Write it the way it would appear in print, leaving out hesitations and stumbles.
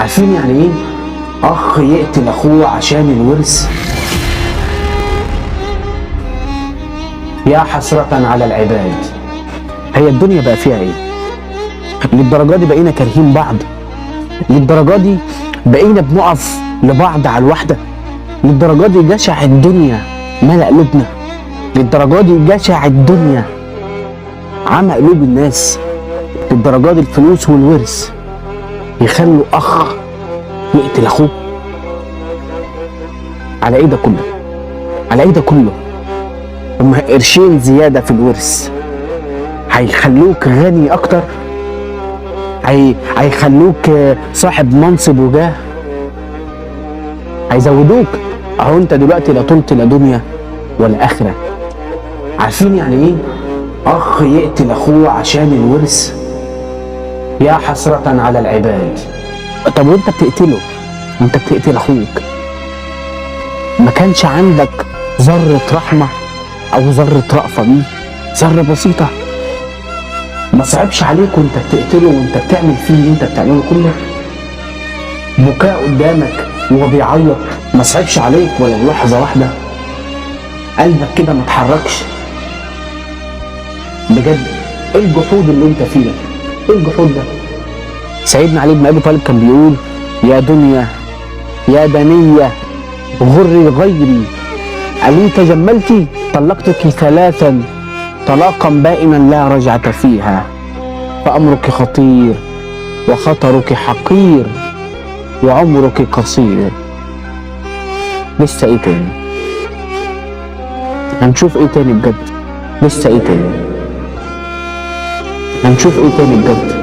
عارفين يعني ايه اخ يقتل اخوه عشان الورث؟ يا حسرة على العباد. هي الدنيا بقى فيها ايه؟ للدرجة دي بقينا كارهين بعض؟ للدرجة دي بقينا بنقف لبعض على الواحدة؟ للدرجة دي جشع الدنيا ملأ قلوبنا؟ للدرجة دي جشع الدنيا عمى قلوب الناس؟ للدرجة دي الفلوس والورث يخلوا اخ يقتل اخوه؟ على ايه ده كله؟ على ايه ده كله؟ هما قرشين زيادة في الورث هيخلوك غني اكتر؟ هيخلوك صاحب منصب وجاه؟ هيزودوك؟ اهو انت دلوقتي لا طلت لا دنيا ولا اخره. عارفين يعني ايه اخ يقتل اخوه عشان الورث؟ يا حسرة على العباد. طب وانت بتقتله، وانت بتقتل اخوك، ما كانش عندك ذرة رحمة او ذرة رأفة بيه؟ ذرة بسيطة؟ ما صعبش عليك وانت بتقتله وانت بتعمل فيه اللي انت بتعمله كله؟ بكاء قدامك وهو بيعيط ما صعبش عليك ولا لحظة واحدة؟ قلبك كده ما اتحركش؟ بجد ايه الجحود اللي انت فيه ده؟ ايه الجحود ده؟ سيدنا علي بن ابي طالب كان بيقول: يا دنيا يا دنية غري غيري، ألي تجملتي؟ طلقتك ثلاثا طلاقا بائنا لا رجعة فيها، فأمرك خطير وخطرك حقير وعمرك قصير. لسه ايه تاني؟ هنشوف ايه تاني بجد؟ لسه ايه تاني؟ هنشوف ايه تاني بجد؟